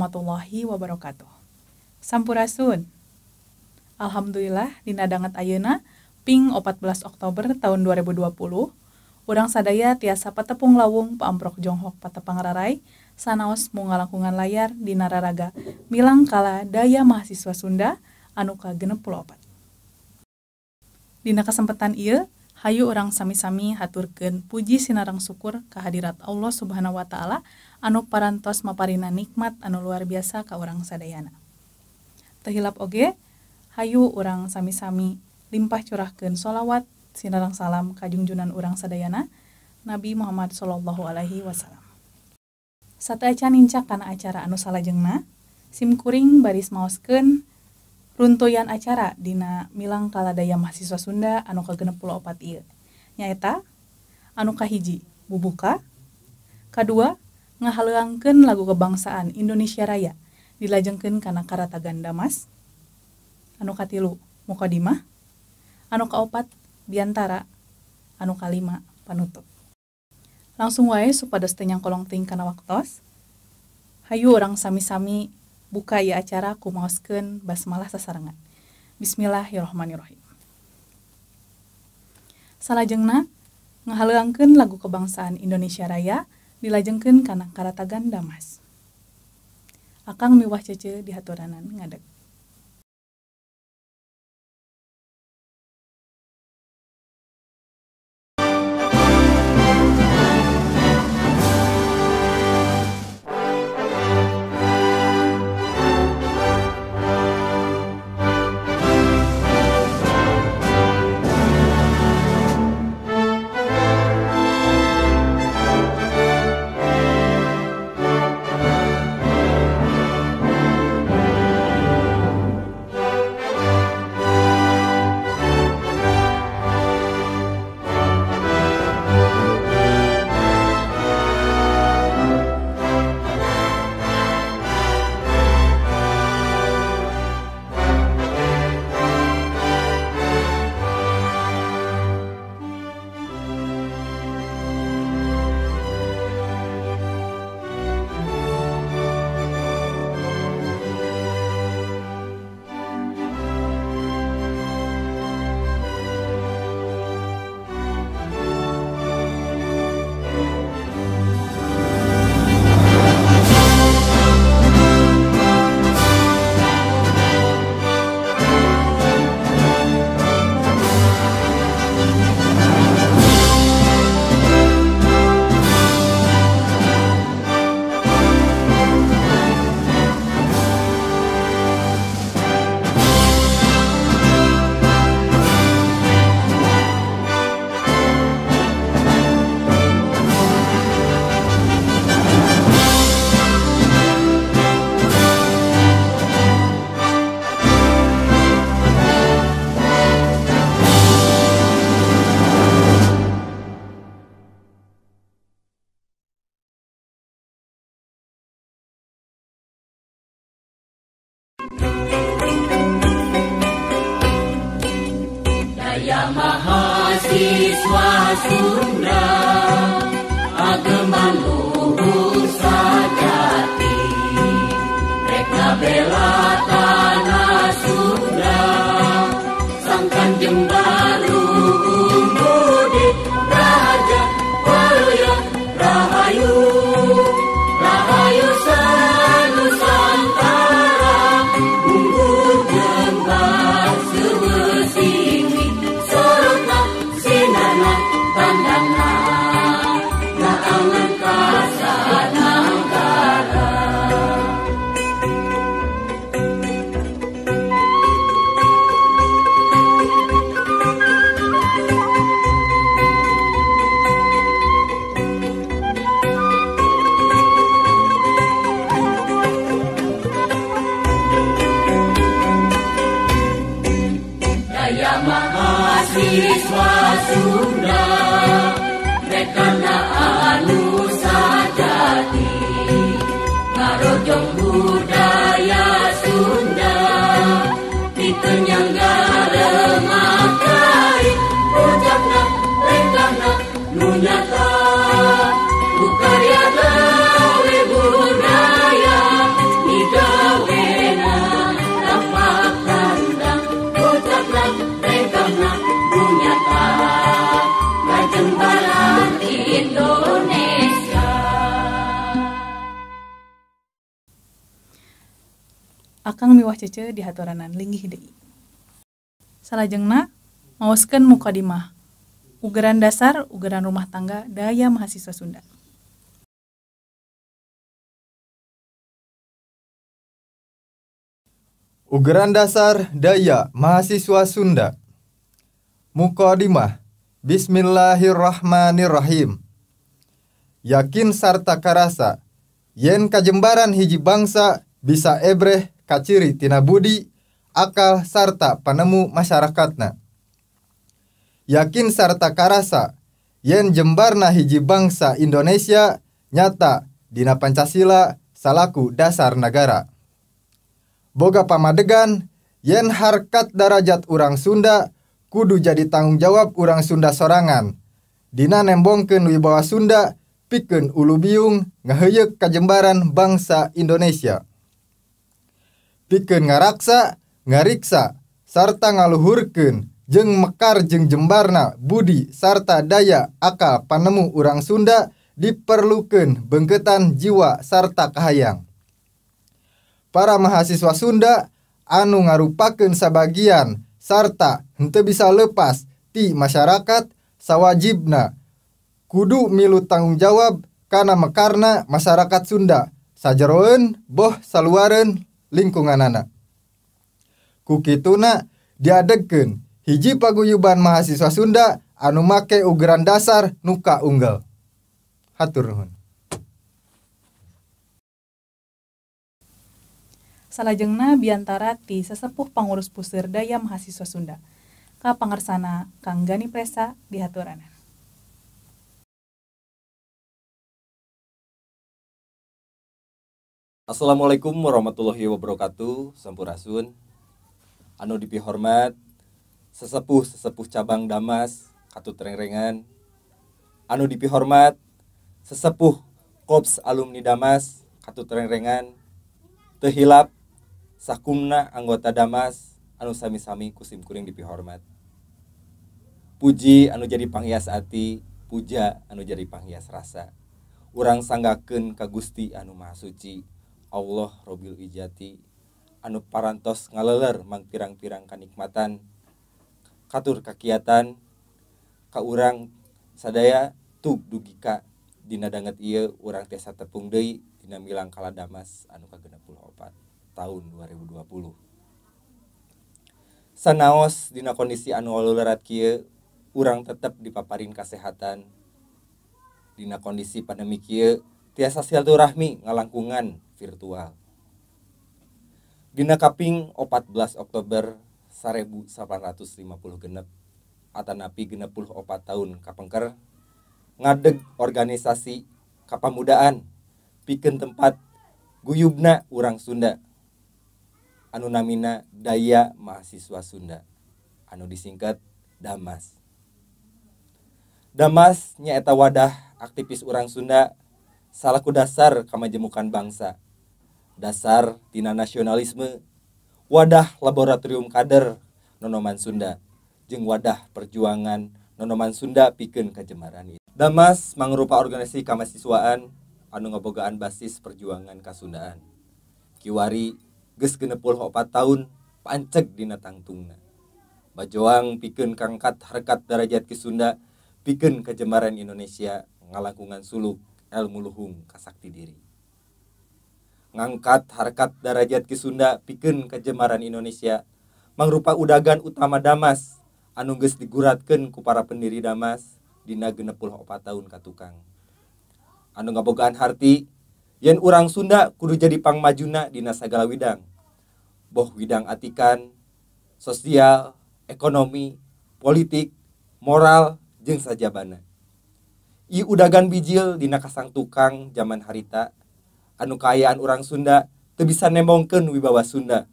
warahmatullahi wabarakatuh. Sampurasun. Alhamdulillah dina danget ayeuna ping 14 Oktober tahun 2020 urang sadaya tiasa patepung lawung paamprok jonghok patepang rarai sanaos mungalangkungan layar dina raraga Milangkala Daya Mahasiswa Sunda anu ka-64. Dina kesempatan ieu hayu urang sami-sami haturkeun puji sinareng syukur kehadirat Allah Subhanahu wa taala anu parantos maparina nikmat anu luar biasa ka urang sadayana. Teu hilap oge hayu urang sami-sami limpah curahkeun sholawat sinareng salam ka junjunan urang sadayana Nabi Muhammad sallallahu alaihi wasallam. Sateuacan nincak kana acara anu salajengna, sim kuring baris maoskeun runtuyan acara dina Milangkala Daya Mahasiswa Sunda anu ka-64 ieu. Nyaeta anu kahiji bubuka, kadua ngahaleuangkeun lagu kebangsaan Indonesia Raya dilajengkeun kana Karatagan Damas, anu katilu mukadimah, anu kaopat biantara, anu kalima panutup. Langsung wae supados teu nyangkolong teuing kana waktos. Hayu urang sami-sami buka ieu acara ku maoskeun basmalah sasarengan. Bismillahirrahmanirrahim. Salajengna ngahaleuangkeun lagu kebangsaan Indonesia Raya dilajengkeun kana Karatagan Damas. Akang miwah cece dihaturanan ngadeg. Daya Mahasiswa Sunda ageman luhur sajati, rek bela tanah Sunda sangkan jembaru budi raja waluya rahayu rahayu sanusantara unggul jembar sebesini sorotna sinarna tandana naangan kasananggara. Daya Mahasiswa Sunda rekana anu sajati ngarojong budaya Sunda pikeun lemah kai ucapna lengkahna nu nyata bukarya gawe budaya. Akang miwah Cece dihaturanan linggih deui. Salajengna maoskeun mukadimah ugeran dasar ugeran rumah tangga Daya Mahasiswa Sunda. Ugeran dasar Daya Mahasiswa Sunda. Mukadimah. Bismillahirrahmanirrahim. Yakin sarta karasa yen kajembaran hiji bangsa bisa ebreh kaciri tina budi, akal sarta panemu masyarakatna. Yakin sarta karasa yen jembarna hiji bangsa Indonesia nyata dina Pancasila salaku dasar nagara. Boga pamadegan yen harkat darajat urang Sunda kudu jadi tanggung jawab urang Sunda sorangan dina nembongkeun wibawa Sunda pikeun ulu biung ngaheuyeuk kajembaran bangsa Indonesia. Pikeun ngaraksa, ngariksa, sarta ngaluhurkeun jeung mekar jeung jembarna budi sarta daya akal panemu urang Sunda diperlukeun beungkeutan jiwa sarta kahayang. Para mahasiswa Sunda anu ngarupakeun sabagian sarta henteu bisa lepas ti masyarakat sawajibna kudu milu tanggung jawab kana mekarna masyarakat Sunda sajeroeun boh saluareun lingkunganana. Ku kituna diadegkeun hiji paguyuban mahasiswa Sunda anu make ugeran dasar nu kaunggel. Hatur nuhun. Salajengna biantara ti sesepuh pangurus puseur Daya Mahasiswa Sunda. Ka pangersana Kang Gani Presa dihaturanan. Assalamualaikum warahmatullahi wabarakatuh. Sampurasun. Anu dipihormat sesepuh-sesepuh cabang Damas katut rengrengan. Anu dipihormat sesepuh Korps alumni Damas katut rengrengan. Teu hilap sakumna anggota Damas anu sami-sami kusim kuring dipihormat. Puji anu jadi panghias ati, puja anu jadi panghias rasa. Urang sanggakeun ka Gusti anu Maha Suci, Allah Robil Ijati, anu parantos ngaleler mangpirang-pirang kanikmatan, katur kakiatan ka urang sadaya tug dugika dina danget ieu urang tiasa tepung deui dina milangkala Damas anu ka-64 tahun 2020. Sanaos dina kondisi anu lerat kieu urang tetep dipaparin kasehatan. Dina kondisi pandemi kieu tiasa silaturahmi ngalangkungan virtual. Dina kaping 14 Oktober 1856 atanapi 64 tahun kapengker ngadeg organisasi kapamudaan pikeun tempat guyubna urang Sunda anu namina Daya Mahasiswa Sunda anu disingkat Damas. Damas nyaeta wadah aktivis urang Sunda salaku dasar kamajemukan bangsa, dasar tina nasionalisme, wadah laboratorium kader nonoman Sunda jeung wadah perjuangan nonoman Sunda pikeun kajembaran. Damas mangrupa organisasi kamahasiswaan anu ngabogaan basis perjuangan kasundaan. Kiwari geus 64 tahun panceg dina tangtungna. Bajoang pikeun kangkat harkat darajat ki Sunda pikeun kajembaran Indonesia ngalangkungan suluk ilmu luhung kasakti diri. Ngangkat harkat darajat ki Sunda pikeun kajembaran Indonesia mangrupa udagan utama Damas anu geus diguratkeun ku para pendiri Damas dina 64 tahun katukang. Anu ngabogaan harti yen urang Sunda kudu jadi pangmajuna dina sagala widang. Boh widang atikan, sosial, ekonomi, politik, moral, jeung sajabana. Ieu udagan bijil dina kasang tukang jaman harita anu kaayaan urang Sunda teu bisa nembongkeun wibawa Sunda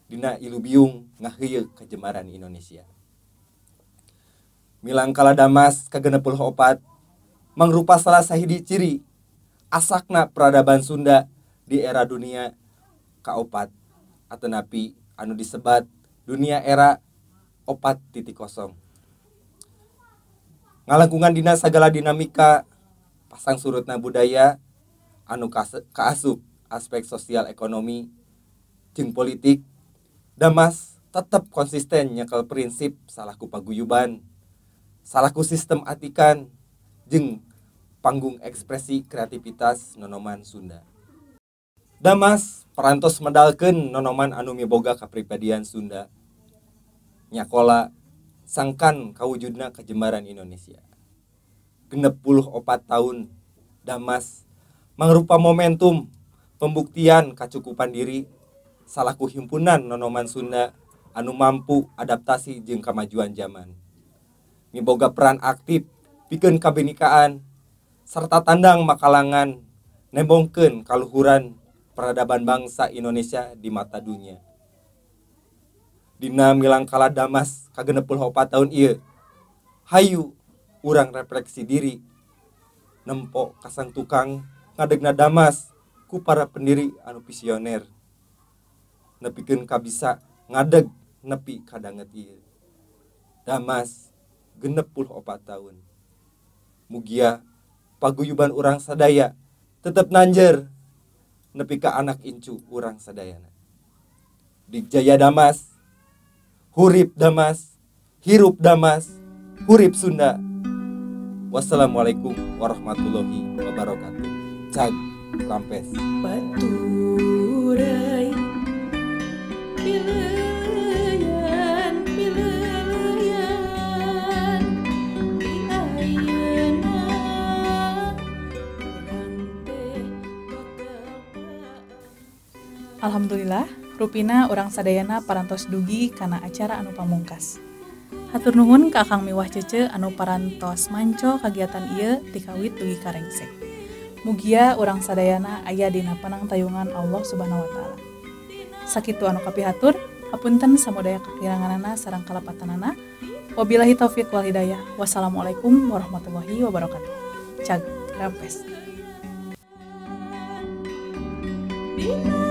dina ilubiung ngaheuyeuk kajembaran Indonesia. Milangkala Damas ka-64 mangrupa salah sahiji ciri asakna peradaban Sunda di era dunia ka-4 atanapi anu disebat dunia era 4.0. Ngalangkungan dina sagala dinamika pasang surutna budaya anu kaasup aspek sosial ekonomi jeung politik, Damas tetep konsisten nyekel prinsip salaku paguyuban, salaku sistem atikan jeung panggung ekspresi kreativitas nonoman Sunda. Damas parantos medalkeun nonoman anu miboga kapribadian Sunda, nyakola sangkan kawujudna kajembaran Indonesia. 64 tahun Damas mangrupa momentum pembuktian kacukupan diri salaku himpunan nonoman Sunda anu mampu adaptasi jeung kamajuan zaman, miboga peran aktif pikeun kabinikaan serta tandang makalangan nembongkeun kaluhuran peradaban bangsa Indonesia di mata dunia. Dina milangkala Damas ka-64 tahun ieu, hayu urang refleksi diri, nempo kasang tukang ngadegna Damas ku para pendiri anu visioner, nepikeun kabisa ngadeg nepi kadanget ieu. Damas 64 tahun. Mugia paguyuban urang sadaya tetep nanjer nepi ka anak incu urang sadayana. Digjaya Damas, hurip Damas, hirup Damas, hurip Sunda. Wassalamualaikum warahmatullahi wabarakatuh. Cag rampes. Baturai pileuyan pileuyan di ayeuna urang teh bakal. Alhamdulillah, rupina urang sadayana parantos dugi kana acara anu pamungkas. Hatur nuhun ka Akang Miwah Cece anu parantos manco kagiatan ieu tikawit dugi ka rengsek. Mugia urang sadayana aya dina panangtayungan Allah Subhanahu wa taala. Sakitu anu kapihatur, hapunten samodaya kakiranganana sareng kalepatanana. Wabillahi taufik wal hidayah. Wassalamualaikum warahmatullahi wabarakatuh. Cag rampes. Dina